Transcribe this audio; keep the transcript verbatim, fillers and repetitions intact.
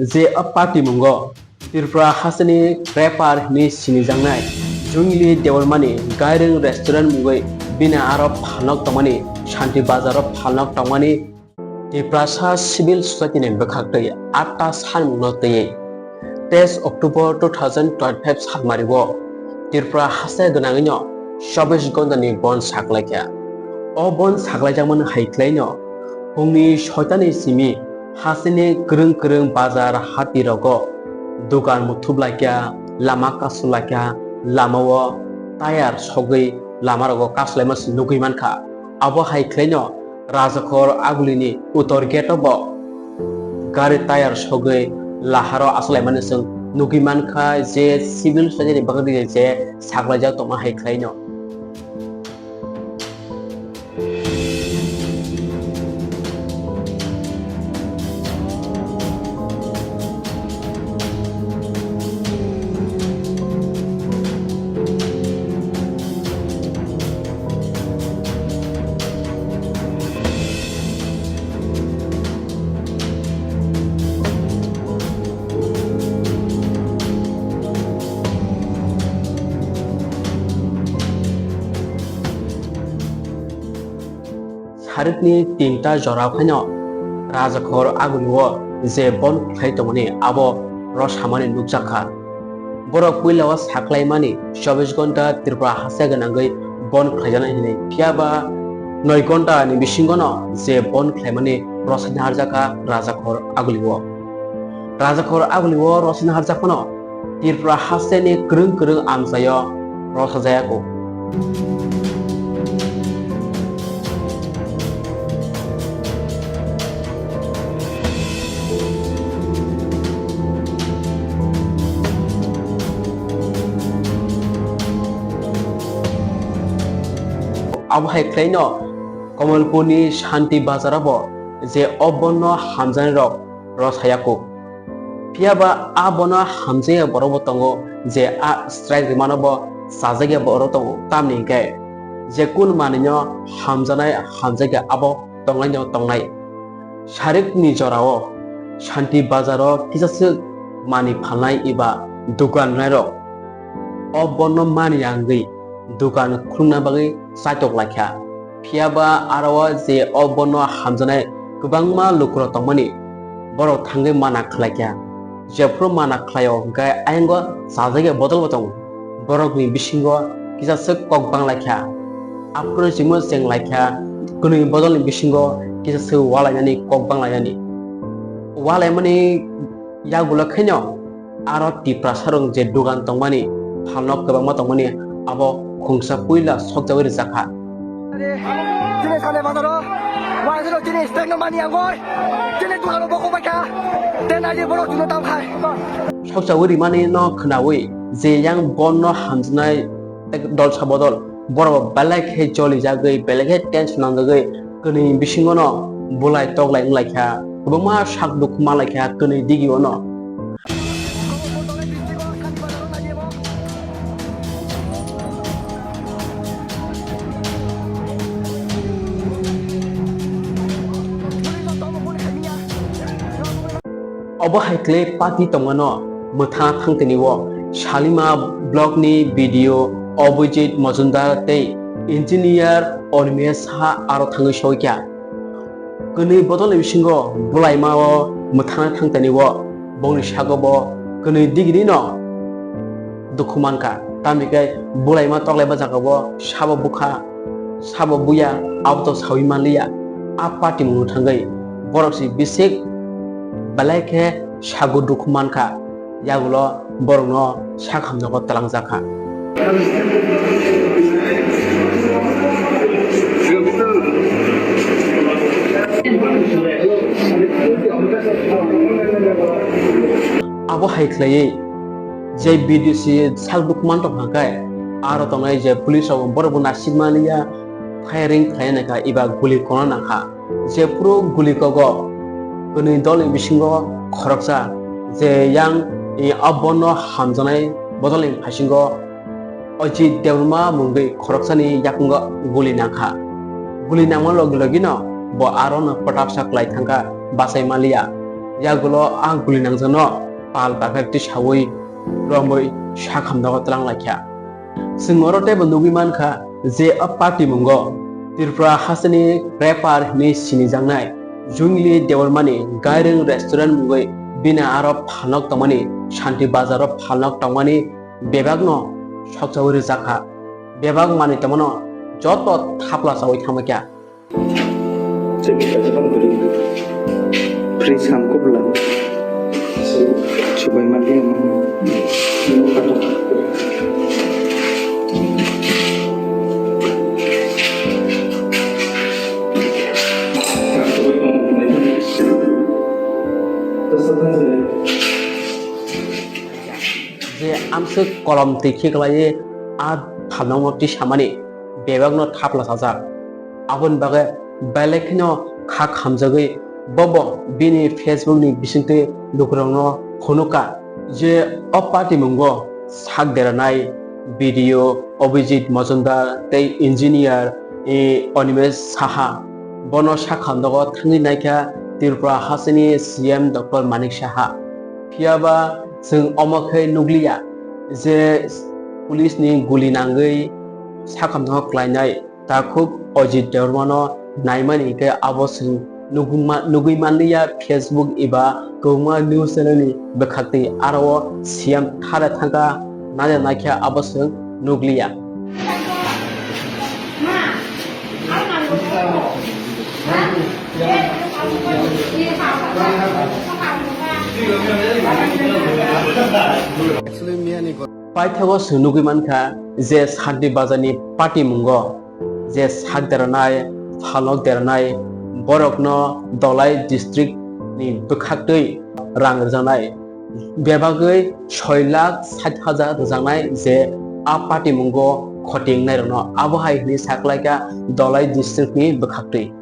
Je o patimungo Tripura hasteni rapper hinwi sinijaknai Jungli Debbarmani Gairung Restaurant mungwi bini aro phalnok tongmani, Shanti Bazaro phalnok tongmani Tiprasa Civil Society ni bwkhaktwi atta sanmungno twiwi teis October two thousand twenty-five salmario Tripura haste gwnangwino chobbish ghonta ni bon saklaikha. O bon saklaijakmani hai khwlaino phungni soitani simi hasteni kwrwng kwrwng bazar hatirogo dukan muthup laikha, lama kasu laikha, lamao tayar sogwi lamarogo kasu laima se nugwi mankha. Abo hai khwlaino Rajakhor Agulini utor gate o bo gari tayar sogwi laharo aswk laimani chwng nugwi mankha je civil society ni bagwi je saklaijak tongma hai khwlaino. Sarikni tinta jora phaino Rajakhor Agulio je bon khlai tongmani abo rosamani nukjakha. Borok puila o saklaimani chobbish ghonta Tripura haste gwnangwi bon khlaijaknai hinwi, phiya ba noi ghonta ni bisingono je bon khlaimani rosai naharjakha Rajakhor Agulio. Rajakhor Agulio rosai naharjakmano Tripura hasteni kwrwng kwrwng amchaio rosajaya kho. Abo hai khwlaino Kamalpurni Shanti Bazar o bo je o bonno hamjaknairok rosaya kho. Phiya ba a bono hamjakya borok bo tongo, je a strike rimano bo chajakya borok tongo, tamni hwnkhe je kun manwino hamjaknai hamjakya abo tongnaino tongnai. Sarikni jorao Shanti Bazaro kisaswk manwi phalnai eba dukan rwnairok o bono mani ya wngwi dukan khulumna bagwi chaitok laikha. Phiya ba aro o je o bono hamjaknai kwbangma lukurok tongmani, borok thangwi mana khlaikha. Jephru mana khlaio, hwnkhe ayang o chajakya bodol bo tongo. Borokni bisingo kisaswk kok banglaikha. Aphuru chwngno chenglaikha, kwnwi bodolni bisingo kisaswk walainani kok banglainani. Walaimani yagulo khaino aro Tiprasarok je dugan tongmani, phalnok kwbangma tongmani, abo khungsa puila sokjawi rwjakha. Chini sale bazaro, waisano chini strike no mani angoi, chini dugano bokok baikha, tenai je borok chwngno tamkhai. Sokjawi rimani no khwnawi je yang bonno hamjaknai dolsa bodol, borok belai khe jolijagwi, belai khe tension nangjagwi, kwnwi bisingono bulai toklai wnglaikha, kwbangma sak dukhu manlaikha kwnwi digiono. Obo hai khlai party tongmano mwthangna thangtini o Salima block ni B D O Abhijit Majumdar tei engineer Animesh Saha aro thangwi soikha. Kwnwi bodolni bisingo bulaima o mwthangna thangtini o bongni sago bo kwnwi digini no dukhu mankha, tamni khe bulaima toklai bajak bo sabo bukha, sabo buya, abo to sawi manliya. A party mungno thangwi borok si bisik belai khe sago dukhu mankha, yagulo borokno sak hamjakgo twlangjakha. Abo hai khlaiwi je B D C sak dukhu man tongkha khe, aro tongnai je police rok borok bo naisik manliya, firing khlai naikha eba guli kona nangkha. Jephru guli kogo kwnwi dolni bisingo khoroksa je yang, i, a bono hamjaknai bodolni phasingo Ajit Debbarma mungwi khoroksani yakungo guli nangkha. Guli nangma logi logino bo arono pwtapsa kwlai thangkha, bachai manliya. yagulo a guli nangjakno pal bakhak tisaui romwi sakhamnogo twlang laikha. Chwng oro teibo nugwi mankha je o party mungo Tripura hasteni rapper hinwi sinijaknai Jungli Debbarmani Gairung Restaurant mungwi bini aro phalnok tongmani Shanti Bazaro phalnok tongmani bebakno sokchaui rwjakha. Bebak manwi tongmano joto thapla chaui thangbaikha. Fridge ham kubla. Subai mangkhe. Je amswk kolom twi khiklaiwi a phalnokno tisamani bebakno thapla sajak. Aboni bagwi belai kheno kha khamjagwi bobo bini Facebook ni bisingtwi lukurokno phunukha je o party mungo sak deranai B D O Abhijit Majumdar tei engineer, eh, Animesh Saha. Bono sakhamnogo thangwi naikha Tripura hasteni C M Doctor Manik Saha. Phiyaba chwng omo khe nukliya je police ni guli nangwi sakhamno klainai takhuk Ajit Debbarmano naimani hinkhe abo chwng nugwi ma-, nugwi manliya Facebook eba kwbangma news channel ni bwkhaktwi aro o C M thara thangkha nana naikha abo chwng nukliya. Paithago chwng nugwi mankha je Shanti Bazar ni party mungo je sak deranai, phalnok deranai borokno Dholai district ni bwkhaktwi rang rwjaknai. Bebagwi soi lakh sait hajar rwjaknai je a party mungo khoting nairokno. Abo hai hwnwi saklaikha Dholai district ni bwkhaktwi.